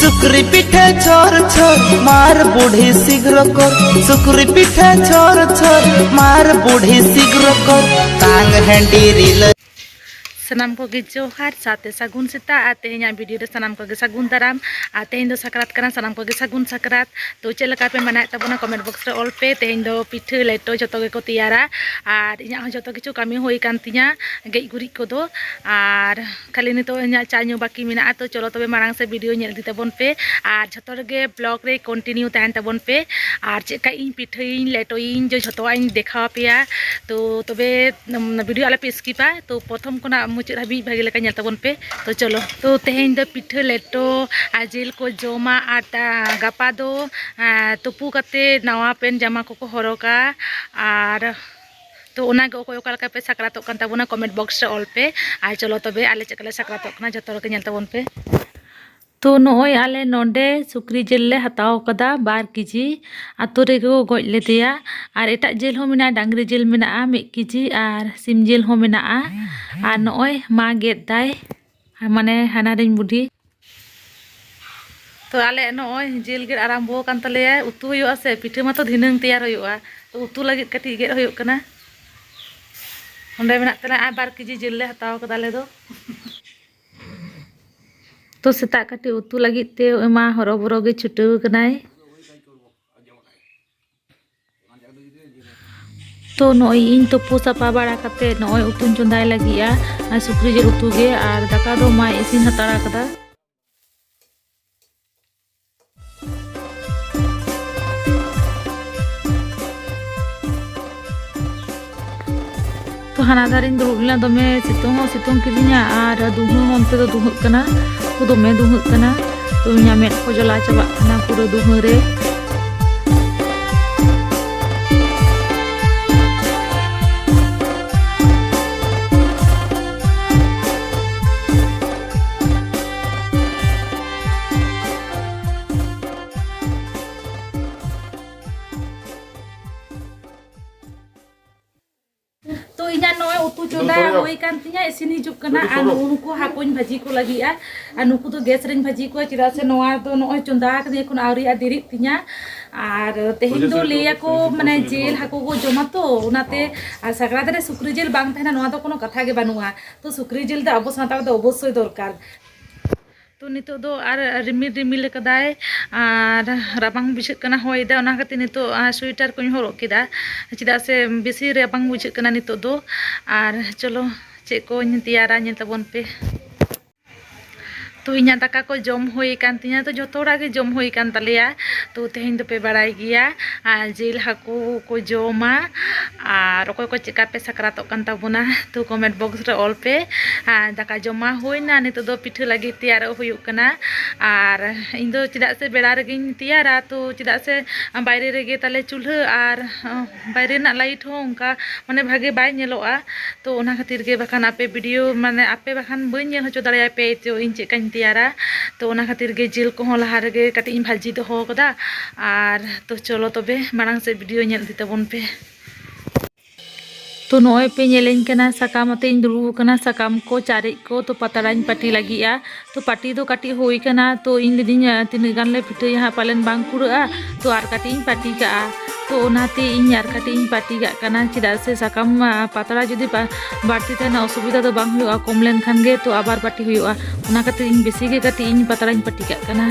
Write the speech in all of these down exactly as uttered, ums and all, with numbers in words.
ᱥᱩᱠᱨᱤ ᱯᱤᱴᱷᱟᱹ ᱪᱷᱚᱨ ᱪᱷᱚᱨ, ᱢᱟᱨ ᱵᱩᱰᱷᱤ ᱥᱤᱜᱽᱨᱚᱠᱚᱨ᱾ ᱥᱩᱠᱨᱤ ᱯᱤᱴᱷᱟᱹ ᱪᱷᱚᱨ ᱪᱷᱚᱨ, ᱢᱟᱨ ᱵᱩᱰᱷᱤ ᱥᱤᱜᱽᱨᱚᱠᱚᱨ᱾ ᱛᱟᱝ ᱦᱟᱺᱰᱤ ᱨᱤᱞᱟᱹ᱾ ᱥᱟᱱᱟᱢ ᱠᱚᱜᱮ ᱡᱚᱦᱟᱨ, ᱥᱟᱶᱛᱮ ᱥᱟᱹᱜᱩᱱ ᱥᱮᱛᱟᱜ᱾ ᱟᱨ ᱛᱮᱦᱮᱧᱟᱜ ᱵᱷᱤᱰᱤᱭᱳ ᱨᱮ ᱥᱟᱱᱟᱢ ᱠᱚᱜᱮ ᱥᱟᱹᱜᱩᱱ ᱫᱟᱨᱟᱢ᱾ ᱟᱨ ᱛᱮᱦᱮᱧ ᱫᱚ ᱥᱟᱠᱨᱟᱛ ᱠᱟᱱᱟ, ᱥᱟᱱᱟᱢ ᱠᱚᱜᱮ ᱥᱟᱹᱜᱩᱱ ᱥᱟᱠᱨᱟᱛ᱾ ᱛᱚ ᱪᱮᱫ ᱞᱮᱠᱟ ᱯᱮ ᱢᱟᱱᱟᱣᱮᱫ ᱛᱟᱵᱚᱱᱟ, ᱠᱚᱢᱮᱱᱴ ᱵᱚᱠᱥ ᱨᱮ ᱚᱞ ᱯᱮ᱾ ᱛᱮᱦᱮᱧ ᱫᱚ ᱯᱤᱴᱷᱟᱹ ᱞᱮᱴᱚ ᱡᱷᱚᱛᱚ ᱜᱮᱠᱚ ᱛᱮᱭᱟᱨᱟ᱾ ᱟᱨ ᱤᱧᱟᱹᱜ ᱦᱚᱸ ᱡᱷᱚᱛᱚ ᱠᱤᱪᱷᱩ ᱠᱟᱹᱢᱤ ᱦᱩᱭ ᱠᱟᱱ ᱛᱤᱧᱟᱹ, ᱜᱮᱡ ᱜᱩᱨᱤᱡ ᱠᱚᱫᱚ᱾ ᱟᱨ ᱠᱷᱟᱹᱞᱤ ᱱᱤᱛᱚᱜ ᱤᱧᱟᱹᱜ ᱪᱟ ᱧᱩ ᱵᱟᱹᱠᱤ ᱢᱮᱱᱟᱜᱼᱟ᱾ ᱛᱚ ᱪᱚᱞᱚ ᱛᱚᱵᱮ ᱢᱟᱲᱟᱝ ᱥᱮᱫ ᱵᱷᱤᱰᱤᱭᱳ ᱧᱮᱞ ᱤᱫᱤ ᱛᱟᱵᱚᱱ ᱯᱮ᱾ ᱟᱨ ᱡᱷᱚᱛᱚ ᱨᱮᱜᱮ ᱵᱞᱚᱜ ᱨᱮ ᱠᱚᱱᱴᱤᱱᱤᱭᱩ ᱛᱟᱦᱮᱱ ᱛᱟᱵᱚᱱ ᱯᱮ᱾ ᱟᱨ ᱪᱮᱫ ᱠᱟ ᱤᱧ ᱯᱤᱴᱷᱟᱹᱭᱤᱧ, ᱞᱮᱴᱚᱭᱤᱧ, ᱡᱚ-, ᱡᱷᱚᱛᱚᱣᱟᱜ ᱤᱧ ᱫᱮᱠᱷᱟᱣ ᱟᱯᱮᱭᱟ᱾ ᱛᱚ ᱛᱚᱵᱮ, ᱩᱢ, ᱵᱷᱤᱰᱤᱭᱳ ᱟᱞᱚ ᱯᱮ ᱥᱠᱤᱯᱟ᱾ ᱛᱚ ᱯᱨᱚᱛᱷᱚᱢ ᱠᱷᱚᱱᱟᱜ ᱢᱩᱪᱟᱹᱫ ᱦᱟᱹᱵᱤᱡ ᱵᱷᱟᱜᱮ ᱞᱮᱠᱟ ᱧᱮᱞ ᱛᱟᱵᱚᱱ ᱯᱮ᱾ ᱛᱚ ᱪᱚᱞᱚ, ᱛᱚ ᱛᱮᱦᱮᱧ ᱫᱚ ᱯᱤᱴᱷᱟᱹ ᱞᱮᱴᱚ ᱟᱨ ᱡᱤᱞ ᱠᱚ ᱡᱚᱢᱟ᱾ ᱟᱨ ᱛᱟ-, ᱜᱟᱯᱟ ᱫᱚ, ᱟᱸ, ᱛᱩᱯᱩ ᱠᱟᱛᱮ ᱱᱟᱣᱟ ᱯᱮᱱ ᱡᱟᱢᱟ ᱠᱚᱠᱚ ᱦᱚᱨᱚᱜᱟ᱾ ᱟᱨ ᱛᱚ ᱚᱱᱟᱜᱮ, ᱚᱠᱚᱭ ᱚᱠᱟ ᱞᱮᱠᱟ ᱯᱮ ᱥᱟᱠᱨᱟᱛᱚᱜ ᱠᱟᱱ ᱛᱟᱵᱚᱱᱟ, ᱠᱚᱢᱮᱱᱴ ᱵᱚᱠᱥ ᱨᱮ ᱚᱞ ᱯᱮ᱾ ᱟᱨ ᱪᱚᱞᱚ ᱛᱚᱵᱮ ᱟᱞᱮ ᱪᱮᱫ ᱞᱮᱠᱟ ᱞᱮ ᱥᱟᱠᱨᱟᱛᱚᱜ ᱠᱟᱱᱟ, ᱡᱷᱚᱛᱚ ᱦᱚᱲ ᱜᱮ ᱧᱮᱞ ᱛᱟᱵᱚᱱ ᱯᱮ᱾ ᱛᱚ ᱱᱚᱜᱼᱚᱭ ᱟᱞᱮ ᱱᱚᱰᱮ ᱥᱩᱠᱨᱤ ᱡᱤᱞ ᱞᱮ ᱦᱟᱛᱟᱣ ᱠᱟᱫᱟ ᱵᱟᱨ ᱠᱮᱡᱤ᱾ ᱟᱛᱳ ᱨᱮᱜᱮ ᱠᱚ ᱜᱚᱡ ᱞᱮᱫᱮᱭᱟ᱾ ᱟᱨ ᱮᱴᱟᱜ ᱡᱤᱞ ᱦᱚᱸ ᱢᱮᱱᱟᱜᱼᱟ, ᱰᱟᱝᱨᱤ ᱡᱤᱞ ᱢᱮᱱᱟᱜᱼᱟ ᱢᱤᱫ ᱠᱮᱡᱤ, ᱟᱨ ᱥᱤᱢ ᱡᱤᱞ ᱦᱚᱸ ᱢᱮᱱᱟᱜᱼᱟ᱾ ᱟᱨ ᱱᱚᱜᱼᱚᱭ ᱢᱟ ᱜᱮᱫ ᱫᱟᱭ, ᱢᱟᱱᱮ ᱦᱟᱱᱦᱟᱨᱤᱧ ᱵᱩᱰᱷᱤ᱾ ᱛᱚ ᱟᱞᱮ ᱱᱚᱜᱼᱚᱭ ᱡᱤᱞ ᱜᱮᱫ ᱟᱨᱟᱢᱵᱚ ᱟᱠᱟᱱ ᱛᱟᱞᱮᱭᱟ᱾ ᱩᱛᱩ ᱦᱩᱭᱩᱜᱼᱟ ᱥᱮ, ᱯᱤᱴᱷᱟᱹ ᱢᱟᱛᱚ ᱫᱷᱤᱱᱟᱹᱝ ᱛᱮᱭᱟᱨ ᱦᱩᱭᱩᱜᱼᱟ᱾ ᱛᱚ ᱩᱛᱩ ᱞᱟᱹᱜᱤᱫ ᱠᱟᱹᱴᱤᱡ ᱜᱮᱫ ᱦᱩᱭᱩᱜ ᱠᱟᱱᱟ᱾ ᱚᱸᱰᱮ ᱢᱮᱱᱟᱜ ᱛᱟᱞᱮᱭᱟ ᱟᱨ ᱵᱟᱨ ᱠᱮᱡᱤ ᱡᱤᱞ ᱞᱮ ᱦᱟᱛᱟᱣ ᱠᱟᱫᱟ ᱟᱞᱮ ᱫᱚ᱾ ᱛᱚ ᱥᱮᱛᱟᱜ ᱠᱟᱹᱴᱤᱡ ᱩᱛᱩ ᱞᱟᱹᱜᱤᱫ ᱛᱮ ᱮᱢᱟ ᱦᱚᱨᱚᱵᱚᱨᱚ ᱜᱮ ᱪᱷᱩᱴᱟᱹᱣ ᱠᱟᱱᱟᱭ᱾ ᱛᱚ ᱱᱚᱜᱼᱚᱭ ᱤᱧ ᱛᱩᱯᱩ ᱥᱟᱯᱷᱟ ᱵᱟᱲᱟ ᱠᱟᱛᱮ ᱱᱚᱜᱼᱚᱭ ᱩᱛᱩᱧ ᱪᱚᱸᱫᱟᱭ ᱞᱟᱹᱜᱤᱫᱼᱟ᱾ ᱟᱨ ᱥᱩᱠᱨᱤ ᱡᱤᱞ ᱩᱛᱩ ᱜᱮ, ᱟᱨ ᱫᱟᱠᱟ ᱫᱚ ᱢᱟᱭ ᱤᱥᱤᱱ ᱦᱟᱛᱟᱲ ᱟᱠᱟᱫᱟ᱾ ᱛᱚ ᱦᱟᱱᱟ ᱫᱷᱟᱨᱮᱧ ᱫᱩᱲᱩᱵ ᱞᱮᱱᱟ, ᱫᱚᱢᱮ ᱥᱤᱛᱩᱝ ᱦᱚᱸ ᱥᱤᱛᱩᱝ ᱠᱤᱫᱤᱧᱟ ᱟᱨ ᱫᱩᱦᱟᱹ ᱦᱚᱸ ᱚᱱᱛᱮ ᱫᱚ ᱫᱩᱦᱟᱹᱜ ᱠᱟᱱᱟ, ᱛᱚ ᱫᱚᱢᱮ ᱫᱩᱦᱟᱹᱜ ᱠᱟᱱᱟ᱾ ᱛᱚ ᱤᱧᱟᱹᱜ ᱢᱮᱫ ᱠᱚ ᱡᱚᱞᱟ ᱪᱟᱵᱟᱜ ᱠᱟᱱᱟ ᱯᱩᱨᱟᱹ ᱫᱩᱦᱟᱹ ᱨᱮ᱾ ᱛᱚ ᱤᱧᱟᱹᱜ ᱱᱚᱜᱼᱚᱭ ᱩᱛᱩ ᱪᱚᱸᱫᱟ ᱦᱩᱭ ᱠᱟᱱ ᱛᱤᱧᱟ, ᱤᱥᱤᱱ ᱦᱤᱡᱩᱜ ᱠᱟᱱᱟ᱾ ᱟᱨ ᱱᱩᱠᱩ ᱦᱟᱹᱠᱩᱧ ᱵᱷᱟᱹᱡᱤ ᱠᱚ ᱞᱟᱹᱜᱤᱫᱼᱟ, ᱟᱨ ᱱᱩᱠᱩ ᱫᱚ ᱜᱮᱥ ᱨᱮᱧ ᱵᱷᱟᱹᱡᱤ ᱠᱚᱣᱟ, ᱪᱮᱫᱟᱜ ᱥᱮ ᱱᱚᱣᱟ ᱫᱚ ᱱᱚᱜᱼᱚᱭ ᱪᱚᱸᱫᱟ ᱠᱟᱹᱫᱟᱹᱧ, ᱮᱠᱷᱚᱱ ᱟᱹᱣᱨᱤᱭᱟᱜ ᱫᱮᱨᱤᱜ ᱛᱤᱧᱟ᱾ ᱟᱨ ᱛᱮᱦᱮᱧ ᱫᱚ ᱞᱟᱹᱭᱟᱠᱚ ᱢᱟᱱᱮ ᱡᱤᱞ ᱦᱟᱹᱠᱩ ᱠᱚ ᱡᱚᱢᱟ ᱛᱚ, ᱚᱱᱟᱛᱮ᱾ ᱟᱨ ᱥᱟᱠᱨᱟᱛ ᱨᱮ ᱥᱩᱠᱨᱤ ᱡᱤᱞ ᱵᱟᱝ ᱛᱟᱦᱮᱱᱟ, ᱱᱚᱣᱟ ᱫᱚ ᱠᱳᱱᱳ ᱠᱟᱛᱷᱟ ᱜᱮ ᱵᱟᱹᱱᱩᱜᱼᱟ᱾ ᱛᱚ ᱥᱩᱠᱨᱤ ᱡᱤᱞ ᱫᱚ ᱟᱵᱚ ᱥᱟᱱᱛᱟᱲ ᱫᱚ ᱚᱵᱚᱥᱥᱳᱭ ᱫᱚᱨᱠᱟᱨ᱾ ᱛᱚ ᱱᱤᱛᱚᱜ ᱫᱚ ᱟᱨ ᱨᱤᱢᱤᱞ ᱨᱤᱢᱤᱞ ᱟᱠᱟᱫᱟᱭ, ᱟᱨ ᱨᱟᱵᱟᱝ ᱵᱩᱡᱷᱟᱹᱜ ᱠᱟᱱᱟ, ᱦᱚᱭ ᱫᱟ, ᱚᱱᱟ ᱠᱷᱟᱹᱛᱤᱨ ᱱᱤᱛᱚᱜ, ᱟᱨ, ᱥᱩᱭᱮᱴᱟᱨ ᱠᱚᱧ ᱦᱚᱨᱚᱜ ᱠᱮᱫᱟ, ᱪᱮᱫᱟᱜ ᱥᱮ ᱵᱮᱥᱤ ᱨᱟᱵᱟᱝ ᱵᱩᱡᱷᱟᱹᱜ ᱠᱟᱱᱟ ᱱᱤᱛᱚᱜ ᱫᱚ᱾ ᱟᱨ ᱪᱚᱞᱚ, ᱪᱮᱫ ᱠᱚᱧ ᱛᱮᱭᱟᱨᱟ, ᱧᱮᱞ ᱛᱟᱵᱚᱱ ᱯᱮ᱾ ᱛᱚ ᱤᱧᱟᱹᱜ ᱫᱟᱠᱟ ᱠᱚ ᱡᱚᱢ ᱦᱩᱭ ᱟᱠᱟᱱ ᱛᱤᱧᱟᱹ, ᱛᱚ ᱡᱚᱛᱚ ᱦᱚᱲᱟᱜ ᱜᱮ ᱡᱚᱢ ᱦᱩᱭ ᱟᱠᱟᱱ ᱛᱟᱞᱮᱭᱟ᱾ ᱛᱚ ᱛᱮᱦᱮᱧ ᱫᱚᱯᱮ ᱵᱟᱲᱟᱭ ᱜᱮᱭᱟ, ᱟᱨ ᱡᱤᱞ ᱦᱟᱹᱠᱩ ᱠᱚ ᱡᱚᱢᱟ, ᱟᱨ ᱚᱠᱚᱭ ᱠᱚ ᱪᱮᱫᱠᱟ ᱯᱮ ᱥᱟᱠᱨᱟᱛᱚᱜ ᱠᱟᱱ ᱛᱟᱵᱚᱱᱟ, ᱛᱚ comment box ᱨᱮ ᱚᱞ ᱯᱮ᱾ ᱟᱨ ᱫᱟᱠᱟ ᱡᱚᱢ ᱢᱟ ᱦᱩᱭᱱᱟ, ᱱᱤᱛᱚᱜ ᱫᱚ ᱯᱤᱴᱷᱟᱹ ᱞᱟᱹᱜᱤᱫ ᱛᱮᱭᱟᱨᱚᱜ ᱦᱩᱭᱩᱜ ᱠᱟᱱᱟ᱾ ᱟᱨ ᱤᱧ ᱫᱚ ᱪᱮᱫᱟᱜ ᱥᱮ ᱵᱮᱲᱟ ᱨᱮᱜᱮᱧ ᱛᱮᱭᱟᱨᱟ, ᱛᱚ ᱪᱮᱫᱟᱜ ᱥᱮ ᱵᱟᱭᱨᱮ ᱨᱮᱜᱮ ᱛᱟᱞᱮ ᱪᱩᱞᱦᱟᱹ, ᱟᱨ, ᱟᱸ, ᱵᱟᱭᱨᱮ ᱨᱮᱱᱟᱜ light ᱦᱚᱸ ᱚᱱᱠᱟ ᱢᱟᱱᱮ ᱵᱷᱟᱜᱮ ᱵᱟᱭ ᱧᱮᱞᱚᱜᱼᱟ᱾ ᱛᱚ ᱚᱱᱟ ᱠᱷᱟᱹᱛᱤᱨ ᱜᱮ ᱵᱟᱠᱷᱟᱱ ᱟᱯᱮ video ᱢᱟᱱᱮ ᱟᱯᱮ ᱵᱟᱠᱷᱟᱱ ᱵᱟᱹᱧ ᱧᱮᱞ ᱦᱚᱪᱚ ᱫᱟᱲᱮᱭᱟᱯᱮᱭᱟ ᱛᱚ ᱤᱧ ᱪᱮᱫ ᱞᱮᱠᱟᱧ ᱛᱮᱭᱟᱨᱟ᱾ ᱛᱚ ᱚᱱᱟ ᱠᱷᱟᱹᱛᱤᱨ ᱜᱮ ᱡᱤᱞ ᱠᱚᱦᱚᱸ ᱞᱟᱦᱟ ᱨᱮᱜᱮ ᱠᱟᱹᱴᱤᱡ ᱤᱧ ᱵᱷᱟᱹᱡᱤ ᱫᱚᱦᱚ ᱠᱟᱫᱟ᱾ ᱟᱨ ᱛᱚ ᱪᱚᱞᱚ ᱛᱚᱵᱮ ᱢᱟᱲᱟᱝ ᱥᱮᱫ video ᱧᱮᱞ ᱤᱫᱤ ᱛᱟᱵᱚᱱ ᱯᱮ᱾ ᱛᱚ ᱱᱚᱜᱼᱚᱭ ᱯᱮ ᱧᱮᱞᱮᱧ ᱠᱟᱱᱟ, ᱥᱟᱠᱟᱢ ᱟᱛᱮ ᱤᱧ ᱫᱩᱲᱩᱵ ᱟᱠᱟᱱᱟ, ᱥᱟᱠᱟᱢ ᱠᱚ, ᱪᱟᱨᱮᱡ ᱠᱚ᱾ ᱛᱚ ᱯᱟᱛᱲᱟᱧ ᱯᱟᱹᱴᱤ ᱞᱟᱹᱜᱤᱫᱼᱟ᱾ ᱛᱚ ᱯᱟᱹᱴᱤ ᱫᱚ ᱠᱟᱹᱴᱤᱡ ᱦᱩᱭ ᱠᱟᱱᱟ, ᱛᱚ ᱤᱧ ᱞᱟᱹᱭᱫᱟᱹᱧ, ᱟᱸ, ᱛᱤᱱᱟᱹᱜ ᱜᱟᱱ ᱞᱮ ᱯᱤᱴᱷᱟᱹᱭᱟ ᱦᱟᱸᱜ, ᱯᱟᱞᱮᱱ ᱵᱟᱝ ᱠᱩᱲᱟᱹᱜᱼᱟ᱾ ᱛᱚ ᱟᱨ ᱠᱟᱹᱴᱤᱡ ᱤᱧ ᱯᱟᱹᱴᱤ ᱠᱟᱜᱼᱟ᱾ ᱛᱚ ᱚᱱᱟᱛᱮ ᱤᱧ ᱟᱨ ᱠᱟᱹᱴᱤᱡ ᱤᱧ ᱯᱟᱹᱴᱤ ᱠᱟᱜ ᱠᱟᱱᱟ, ᱪᱮᱫᱟᱜ ᱥᱮ ᱥᱟᱠᱟᱢ, ᱟᱸ, ᱯᱟᱛᱲᱟ ᱡᱩᱫᱤ ᱵᱟ-, ᱵᱟᱹᱲᱛᱤ ᱛᱟᱦᱮᱱᱟ, ᱚᱥᱩᱵᱤᱫᱷᱟ ᱫᱚ ᱵᱟᱝ ᱦᱩᱭᱩᱜᱼᱟ, ᱠᱚᱢ ᱞᱮᱱᱠᱷᱟᱱ ᱜᱮ ᱛᱚ ᱟᱵᱟᱨ ᱯᱟᱹᱴᱤ ᱦᱩᱭᱩᱜᱼᱟ᱾ ᱚᱱᱟ ᱠᱷᱟᱹᱛᱤᱨ ᱤᱧ ᱵᱮᱥᱤ ᱜᱮ ᱠᱟᱹᱴᱤᱡ ᱤᱧ ᱯᱟᱛᱲᱟᱧ ᱯᱟᱹᱴᱤ ᱠᱟᱜ ᱠᱟᱱᱟ᱾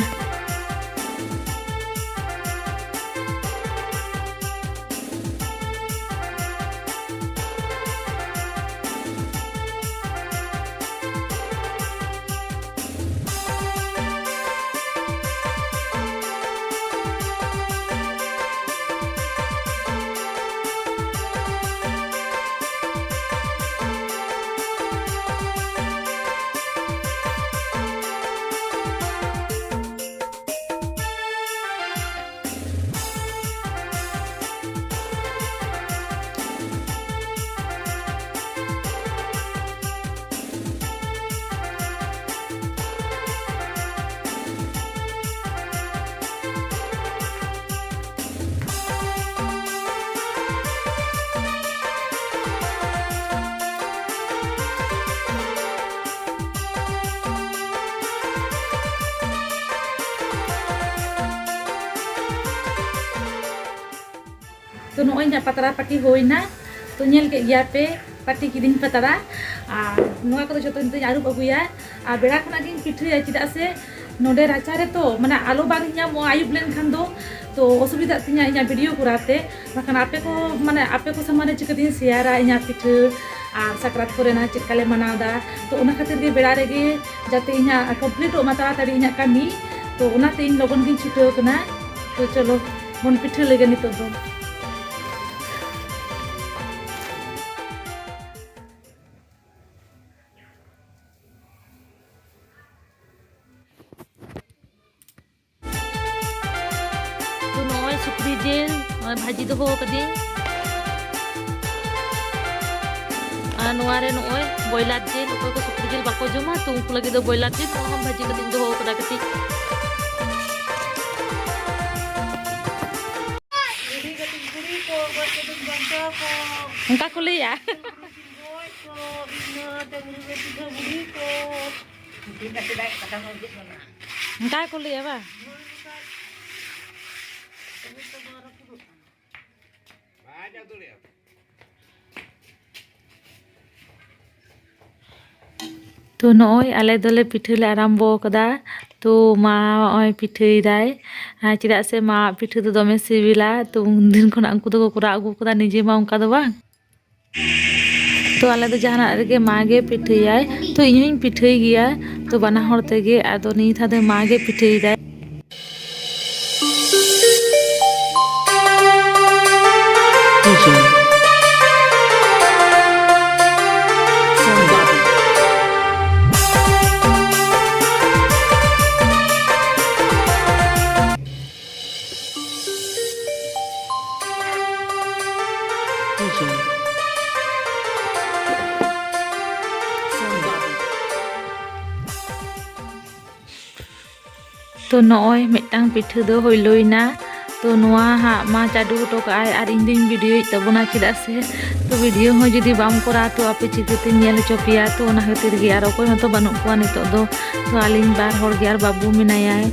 ᱛᱚ, ᱱᱚᱜᱼᱚᱭ ᱤᱧᱟᱹᱜ ᱯᱟᱛᱲᱟ ᱯᱟᱹᱴᱤ ᱦᱩᱭᱱᱟ᱾ ᱛᱚ, ᱧᱮᱞ ᱠᱮᱫ ᱜᱮᱭᱟ ᱯᱮ, ᱯᱟᱹᱴᱤ ᱠᱤᱫᱤᱧ ᱯᱟᱛᱲᱟ᱾ ᱟᱨ ᱱᱚᱣᱟ ᱠᱚᱫᱚ ᱡᱚᱛᱚ ᱱᱤᱛᱚᱜ ᱤᱧ ᱟᱹᱨᱩᱵ ᱟᱹᱜᱩᱭᱟ᱾ ᱟᱨ ᱵᱮᱲᱟ ᱠᱷᱚᱱᱟᱜ ᱜᱤᱧ ᱯᱤᱴᱷᱟᱹᱭᱟ, ᱪᱮᱫᱟᱜ ᱥᱮ ᱱᱚᱰᱮ ᱨᱟᱪᱟ ᱨᱮᱛᱚ, ᱢᱟᱱᱮ, ᱟᱞᱚ ᱵᱟᱝ ᱧᱟᱢᱚᱜᱼᱟ ᱟᱹᱭᱩᱵ ᱞᱮᱱᱠᱷᱟᱱ ᱫᱚ᱾ ᱛᱚ, ᱚᱥᱩᱵᱤᱫᱷᱟᱜ ᱛᱤᱧᱟ ᱤᱧᱟᱹᱜ ᱵᱷᱤᱰᱤᱭᱳ ᱠᱚᱨᱟᱣ ᱛᱮ᱾ ᱵᱟᱠᱷᱟᱱ ᱟᱯᱮ ᱠᱚ, ᱢᱟᱱᱮ, ᱟᱯᱮ ᱠᱚ ᱥᱟᱢᱟᱝ ᱨᱮ ᱪᱤᱠᱟᱹᱛᱤᱧ ᱥᱮᱭᱟᱨᱟ ᱤᱧᱟᱹᱜ ᱯᱤᱴᱷᱟᱹ ᱟᱨ ᱥᱟᱠᱨᱟᱛ ᱠᱚᱨᱮᱱᱟᱜ ᱪᱮᱫ ᱞᱮᱠᱟ ᱞᱮ ᱢᱟᱱᱟᱣ ᱮᱫᱟ᱾ ᱛᱚ, ᱚᱱᱟ ᱠᱷᱟᱹᱛᱤᱨ ᱜᱮ ᱵᱮᱲᱟ ᱨᱮᱜᱮ, ᱡᱟᱛᱮ ᱤᱧᱟᱹᱜ ᱠᱚᱢᱯᱞᱤᱴᱚᱜ ᱢᱟ ᱛᱟᱲᱟᱛᱟᱲᱤ ᱤᱧᱟᱹᱜ ᱠᱟᱹᱢᱤ᱾ ᱛᱚ, ᱚᱱᱟᱛᱮ ᱤᱧ ᱞᱚᱜᱚᱱ ᱜᱤᱧ ᱪᱷᱩᱴᱟᱹᱣ ᱠᱟᱱᱟ᱾ ᱛᱚ, ᱪᱚᱞᱚ ᱵᱚᱱ ᱯᱤᱴᱷᱟᱹ ᱞᱮᱜᱮ ᱱᱤᱛᱚᱜ ᱫᱚ᱾ ᱛᱚ, ᱱᱚᱜᱼᱚᱭ ᱥᱩᱠᱨᱤ ᱡᱤᱞ ᱱᱚᱜᱼᱚᱭ ᱵᱷᱟᱹᱡᱤ ᱫᱚᱦᱚ ᱠᱟᱹᱫᱟᱹᱧ᱾ ᱟᱨ ᱱᱚᱣᱟ ᱨᱮ ᱱᱚᱜᱼᱚᱭ ᱵᱚᱭᱞᱟᱨ ᱡᱤᱞ, ᱚᱠᱚᱭ ᱠᱚ ᱥᱩᱠᱨᱤ ᱡᱤᱞ ᱵᱟᱠᱚ ᱡᱚᱢᱟ, ᱛᱚ ᱩᱱᱠᱩ ᱞᱟᱹᱜᱤᱫ ᱫᱚ ᱵᱚᱭᱞᱟᱨ ᱡᱤᱞ ᱱᱚᱣᱟ ᱦᱚᱸ ᱵᱷᱟᱹᱡᱤ ᱠᱟᱛᱮᱧ ᱫᱚᱦᱚ ᱠᱟᱫᱟ ᱠᱟᱹᱴᱤᱡ᱾ ᱚᱱᱠᱟ ᱠᱚ ᱞᱟᱹᱭᱟ᱾ ᱚᱱᱠᱟ ᱠᱚ ᱞᱟᱹᱭᱟ ᱵᱟᱝ? ᱛᱚ, ᱱᱚᱜᱼᱚᱭ ᱟᱞᱮ ᱫᱚᱞᱮ ᱯᱤᱴᱷᱟᱹ ᱞᱮ ᱟᱨᱟᱢᱵᱚ ᱟᱠᱟᱫᱟ᱾ ᱛᱚ, ᱢᱟ ᱱᱚᱜᱼᱚᱭ ᱯᱤᱴᱷᱟᱹᱭᱮᱫᱟᱭ᱾ ᱟᱨ ᱪᱮᱫᱟᱜ ᱥᱮ ᱢᱟ ᱯᱤᱴᱷᱟᱹ ᱫᱚ ᱫᱚᱢᱮ ᱥᱤᱵᱤᱞᱟ᱾ ᱛᱚ, ᱩᱱᱫᱤᱱ ᱠᱷᱚᱱᱟᱜ ᱩᱱᱠᱩ ᱫᱚᱠᱚ ᱠᱚᱨᱟᱣ ᱟᱹᱜᱩ ᱟᱠᱟᱫᱟ, ᱱᱤᱡᱮ ᱢᱟ ᱚᱱᱠᱟ ᱫᱚ ᱵᱟᱝ᱾ ᱛᱚ, ᱟᱞᱮ ᱫᱚ ᱡᱟᱦᱟᱱᱟᱜ ᱨᱮᱜᱮ ᱢᱟ ᱜᱮ ᱯᱤᱴᱷᱟᱹᱭᱟᱭ᱾ ᱛᱚ, ᱤᱧ ᱦᱚᱸᱧ ᱯᱤᱴᱷᱟᱹᱭ ᱜᱮᱭᱟ᱾ ᱛᱚ, ᱵᱟᱱᱟ ᱦᱚᱲ ᱛᱮᱜᱮ᱾ ᱟᱫᱚ ᱱᱤᱭᱟᱹ ᱫᱷᱟᱣ ᱫᱚ ᱢᱟ ᱜᱮ ᱯᱤᱴᱷᱟᱹᱭᱮᱫᱟᱭ᱾ ᱛᱚ, ᱱᱚᱜᱼᱚᱭ ᱢᱤᱫᱴᱟᱝ ᱯᱤᱴᱷᱟᱹ ᱫᱚ ᱦᱩᱭᱞᱩᱭᱱᱟ᱾ ᱛᱚ, ᱱᱚᱣᱟ ᱦᱟᱸᱜ ᱢᱟ ᱪᱟᱰᱚ ᱦᱚᱴᱚ ᱠᱟᱜᱼᱟᱭ ᱟᱨ ᱤᱧ ᱫᱩᱧ ᱵᱷᱤᱰᱤᱭᱳᱭᱮᱫ ᱛᱟᱵᱚᱱᱟ, ᱪᱮᱫᱟᱜ ᱥᱮ ᱛᱚ, ᱵᱷᱤᱰᱤᱭᱳ ᱦᱚᱸ ᱡᱩᱫᱤ ᱵᱟᱢ ᱠᱚᱨᱟᱣᱟ, ᱛᱚ ᱟᱯᱮ ᱪᱤᱠᱟᱹᱛᱮᱧ ᱧᱮᱞ ᱦᱚᱪᱚ ᱯᱮᱭᱟ? ᱛᱚ, ᱚᱱᱟ ᱠᱷᱟᱹᱛᱤᱨ ᱜᱮ ᱟᱨ ᱚᱠᱚᱭ ᱦᱚᱸᱛᱚ ᱵᱟᱹᱱᱩᱜ ᱠᱚᱣᱟ ᱱᱤᱛᱚᱜ ᱫᱚ᱾ ᱛᱚ, ᱟᱹᱞᱤᱧ ᱵᱟᱨ ᱦᱚᱲ ᱜᱮ ᱟᱨ ᱵᱟᱹᱵᱩ ᱢᱮᱱᱟᱭᱟᱭ᱾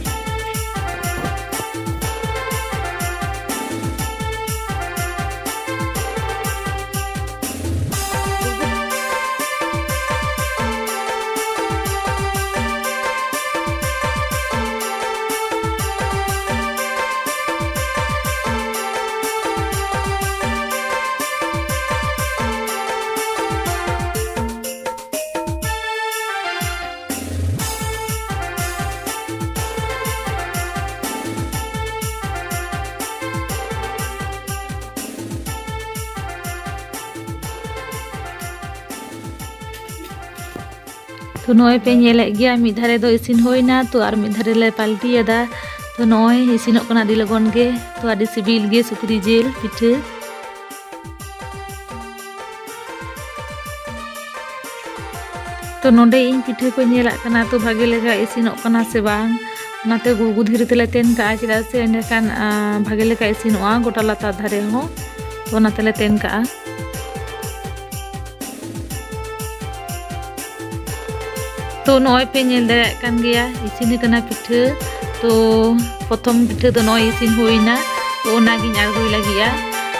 ᱛᱚ ᱱᱚᱜᱼᱚᱭ ᱯᱮ ᱧᱮᱞᱮᱫ ᱜᱮᱭᱟ, ᱢᱤᱫ ᱫᱷᱟᱨᱮ ᱫᱚ ᱤᱥᱤᱱ ᱦᱩᱭᱱᱟ, ᱛᱚ ᱟᱨ ᱢᱤᱫ ᱫᱷᱟᱨᱮ ᱞᱮ ᱯᱟᱞᱴᱤᱭᱮᱫᱟ᱾ ᱛᱚ ᱱᱚᱜᱼᱚᱭ ᱤᱥᱤᱱᱚᱜ ᱠᱟᱱᱟ ᱟᱹᱰᱤ ᱞᱚᱜᱚᱱ ᱜᱮ᱾ ᱛᱚ ᱟᱹᱰᱤ ᱥᱤᱵᱤᱞ ᱜᱮ ᱥᱩᱠᱨᱤ ᱡᱤᱞ ᱯᱤᱴᱷᱟᱹ᱾ ᱛᱚ ᱱᱚᱰᱮ ᱤᱧ ᱯᱤᱴᱷᱟᱹ ᱠᱚ ᱧᱮᱞᱟᱜ ᱠᱟᱱᱟ, ᱛᱚ ᱵᱷᱟᱜᱮ ᱞᱮᱠᱟ ᱤᱥᱤᱱᱚᱜ ᱠᱟᱱᱟ ᱥᱮ ᱵᱟᱝ, ᱚᱱᱟᱛᱮ ᱜᱩᱲᱜᱩ ᱫᱷᱤᱨᱤ ᱛᱮᱞᱮ ᱛᱮᱱ ᱠᱟᱜᱼᱟ, ᱪᱮᱫᱟᱜ ᱥᱮ ᱮᱸᱰᱮᱠᱷᱟᱱ, ᱟᱸ, ᱵᱷᱟᱜᱮ ᱞᱮᱠᱟ ᱤᱥᱤᱱᱚᱜᱼᱟ ᱜᱚᱴᱟ ᱞᱟᱛᱟᱨ ᱫᱷᱟᱨᱮ ᱦᱚᱸ, ᱛᱚ ᱚᱱᱟ ᱛᱮᱞᱮ ᱛᱮᱱ ᱠᱟᱜᱼᱟ᱾ ᱛᱚ ᱱᱚᱜᱼᱚᱭ ᱯᱮ ᱧᱮᱞ ᱫᱟᱲᱮᱭᱟᱜ ᱠᱟᱱ ᱜᱮᱭᱟ, ᱤᱥᱤᱱ ᱟᱠᱟᱱᱟ ᱯᱤᱴᱷᱟᱹ᱾ ᱛᱚ ᱯᱨᱚᱛᱷᱚᱢ ᱯᱤᱴᱷᱟᱹ ᱫᱚ ᱱᱚᱜᱼᱚᱭ ᱤᱥᱤᱱ ᱦᱩᱭᱱᱟ, ᱛᱚ ᱚᱱᱟᱜᱤᱧ ᱟᱬᱜᱚᱭ ᱞᱟᱹᱜᱤᱫᱼᱟ᱾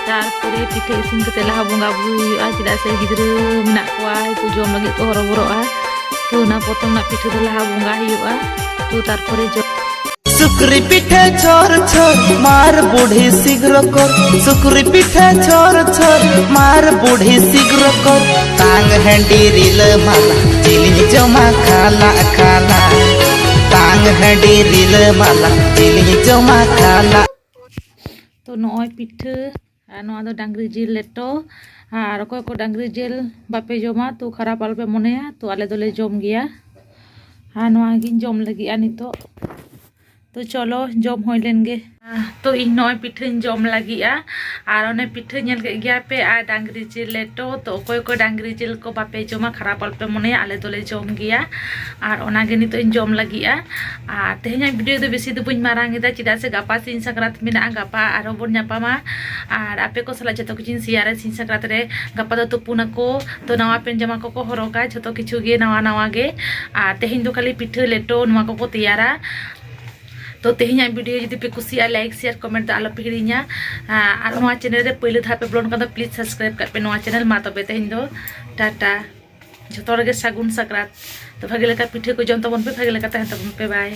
ᱛᱟᱨᱯᱚᱨᱮ ᱯᱤᱴᱷᱟᱹ ᱤᱥᱤᱱ ᱠᱟᱛᱮ ᱞᱟᱦᱟ ᱵᱚᱸᱜᱟ ᱵᱩᱨᱩ ᱦᱩᱭᱩᱜᱼᱟ, ᱪᱮᱫᱟᱜ ᱥᱮ ᱜᱤᱫᱽᱨᱟᱹ ᱢᱮᱱᱟᱜ ᱠᱚᱣᱟ, ᱛᱚ ᱡᱚᱢ ᱞᱟᱹᱜᱤᱫ ᱠᱚ ᱦᱚᱨᱚᱵᱚᱨᱚᱜᱼᱟ᱾ ᱛᱚ ᱚᱱᱟ ᱯᱨᱚᱛᱷᱚᱢ ᱨᱮᱱᱟᱜ ᱯᱤᱴᱷᱟᱹ ᱫᱚ ᱞᱟᱦᱟ ᱵᱚᱸᱜᱟ ᱦᱩᱭᱩᱜᱼᱟ, ᱛᱚ ᱛᱟᱨᱯᱚᱨᱮ ᱡᱚᱢ᱾ ᱥᱩᱠᱨᱤ ᱯᱤᱴᱷᱟᱹ ᱪᱷᱚᱨ ᱪᱷᱚᱨ, ᱢᱟᱨ ᱵᱩᱰᱷᱤ ᱥᱤᱜᱽᱨᱚ ᱠᱚᱨ᱾ ᱥᱩᱠᱨᱤ ᱯᱤᱴᱷᱟᱹ ᱪᱷᱚᱨ ᱪᱷᱚᱨ, ᱢᱟᱨ ᱵᱩᱰᱷᱤ ᱥᱤᱜᱽᱨᱚ ᱠᱚᱨ᱾ ᱛᱟᱝ ᱦᱟᱺᱰᱤ ᱨᱤᱞᱟᱹ ᱢᱟᱞᱟ, ᱡᱤᱞᱤᱧ ᱡᱚᱢᱟ ᱠᱷᱟᱞᱟ ᱠᱷᱟᱞᱟ᱾ ᱛᱟᱝ ᱦᱟᱺᱰᱤ ᱨᱤᱞᱟᱹ ᱢᱟᱞᱟ, ᱡᱤᱞᱤᱧ ᱡᱚᱢᱟ ᱠᱷᱟᱞᱟ᱾ ᱛᱚ ᱱᱚᱜᱼᱚᱭ ᱯᱤᱴᱷᱟᱹ, ᱟᱨ ᱱᱚᱣᱟ ᱫᱚ ᱰᱟᱝᱨᱤ ᱡᱤᱞ ᱞᱮᱴᱚ᱾ ᱟᱨ ᱚᱠᱚᱭ ᱠᱚ ᱰᱟᱝᱨᱤ ᱡᱤᱞ ᱵᱟᱯᱮ ᱡᱚᱢᱟ, ᱛᱚ ᱠᱷᱟᱨᱟᱯ ᱟᱞᱚᱯᱮ ᱢᱚᱱᱮᱭᱟ, ᱛᱚ ᱟᱞᱮ ᱫᱚᱞᱮ ᱡᱚᱢ ᱜᱮᱭᱟ᱾ ᱟᱨ ᱱᱚᱣᱟ ᱜᱤᱧ ᱡᱚᱢ ᱞᱟᱹᱜᱤᱫᱼᱟ ᱱᱤᱛᱚᱜ᱾ ᱛᱚ ᱪᱚᱞᱚ, ᱡᱚᱢ ᱦᱩᱭ ᱞᱮᱱ ᱜᱮ᱾ ᱛᱚ ᱤᱧ ᱱᱚᱜᱼᱚᱭ ᱯᱤᱴᱷᱟᱹᱧ ᱡᱚᱢ ᱞᱟᱹᱜᱤᱫᱼᱟ᱾ ᱟᱨ ᱚᱱᱮ ᱯᱤᱴᱷᱟᱹ ᱧᱮᱞ ᱠᱮᱫ ᱜᱮᱭᱟ ᱯᱮ, ᱟᱨ ᱰᱟᱝᱨᱤ ᱡᱤᱞ ᱞᱮᱴᱚ᱾ ᱛᱚ ᱚᱠᱚᱭ ᱠᱚ ᱰᱟᱝᱨᱤ ᱡᱤᱞ ᱠᱚ ᱵᱟᱯᱮ ᱡᱚᱢᱟ, ᱠᱷᱟᱨᱟᱯ ᱟᱞᱚᱯᱮ ᱢᱚᱱᱮᱭᱟ, ᱟᱞᱮ ᱫᱚᱞᱮ ᱡᱚᱢ ᱜᱮᱭᱟ᱾ ᱟᱨ ᱚᱱᱟᱜᱮ ᱱᱤᱛᱚᱜ ᱤᱧ ᱡᱚᱢ ᱞᱟᱹᱜᱤᱫᱼᱟ᱾ ᱟᱨ ᱛᱮᱦᱮᱧᱟᱜ ᱵᱷᱤᱰᱤᱭᱳ ᱫᱚ ᱵᱮᱥᱤ ᱫᱚ ᱵᱟᱹᱧ ᱢᱟᱨᱟᱝ ᱮᱫᱟ, ᱪᱮᱫᱟᱜ ᱥᱮ ᱜᱟᱯᱟ ᱥᱤᱧ ᱥᱟᱠᱨᱟᱛ ᱢᱮᱱᱟᱜᱼᱟ, ᱜᱟᱯᱟ ᱟᱨᱦᱚᱸ ᱵᱚᱱ ᱧᱟᱯᱟᱢᱟ᱾ ᱟᱨ ᱟᱯᱮ ᱠᱚ ᱥᱟᱞᱟᱜ ᱡᱚᱛᱚ ᱠᱤᱪᱷᱩᱧ ᱥᱮᱭᱟᱨᱟ ᱥᱤᱧ ᱥᱟᱠᱨᱟᱛ ᱨᱮ᱾ ᱜᱟᱯᱟ ᱫᱚ ᱛᱩᱯᱩᱱᱟᱠᱚ, ᱛᱚ ᱱᱟᱣᱟ ᱯᱮᱱ ᱡᱟᱢᱟ ᱠᱚᱠᱚ ᱦᱚᱨᱚᱜᱟ, ᱡᱷᱚᱛᱚ ᱠᱤᱪᱷᱩ ᱜᱮ ᱱᱟᱣᱟ ᱱᱟᱣᱟ ᱜᱮ᱾ ᱟᱨ ᱛᱮᱦᱮᱧ ᱫᱚ ᱠᱷᱟᱹᱞᱤ ᱯᱤᱴᱷᱟᱹ ᱞᱮᱴᱚ ᱱᱚᱣᱟ ᱠᱚᱠᱚ ᱛᱮᱭᱟᱨᱟ᱾ ᱛᱚ ᱛᱮᱦᱮᱧᱟᱜ ᱵᱷᱤᱰᱤᱭᱳ ᱡᱩᱫᱤ ᱯᱮ ᱠᱩᱥᱤᱭᱟᱜᱼᱟ, ᱞᱟᱭᱤᱠ, ᱥᱮᱭᱟᱨ, ᱠᱚᱢᱮᱱᱴ ᱫᱚ ᱟᱞᱚᱯᱮ ᱦᱤᱲᱤᱧᱟ᱾ ᱟᱨ ᱱᱚᱣᱟ ᱪᱮᱱᱮᱞ ᱨᱮ ᱯᱳᱭᱞᱳ ᱫᱷᱟᱣ ᱯᱮ ᱵᱚᱞᱚᱱ ᱠᱷᱟᱱ ᱫᱚ ᱯᱞᱤᱡᱽ ᱥᱟᱵᱥᱠᱨᱟᱭᱤᱵ ᱠᱟᱜ ᱯᱮ ᱱᱚᱣᱟ ᱪᱮᱱᱮᱞ᱾ ᱢᱟ ᱛᱚᱵᱮ ᱛᱮᱦᱮᱧ ᱫᱚ ᱴᱟᱴᱟ, ᱡᱷᱚᱛᱚ ᱦᱚᱲ ᱜᱮ ᱥᱟᱹᱜᱩᱱ ᱥᱟᱠᱨᱟᱛ᱾ ᱛᱚ ᱵᱷᱟᱜᱮ ᱞᱮᱠᱟ ᱯᱤᱴᱷᱟᱹ ᱠᱚ ᱡᱚᱢ ᱛᱟᱵᱚᱱ ᱯᱮ, ᱵᱷᱟᱜᱮ ᱞᱮᱠᱟ ᱛᱟᱦᱮᱱ ᱛᱟᱵᱚᱱ ᱯᱮ, ᱵᱟᱭ᱾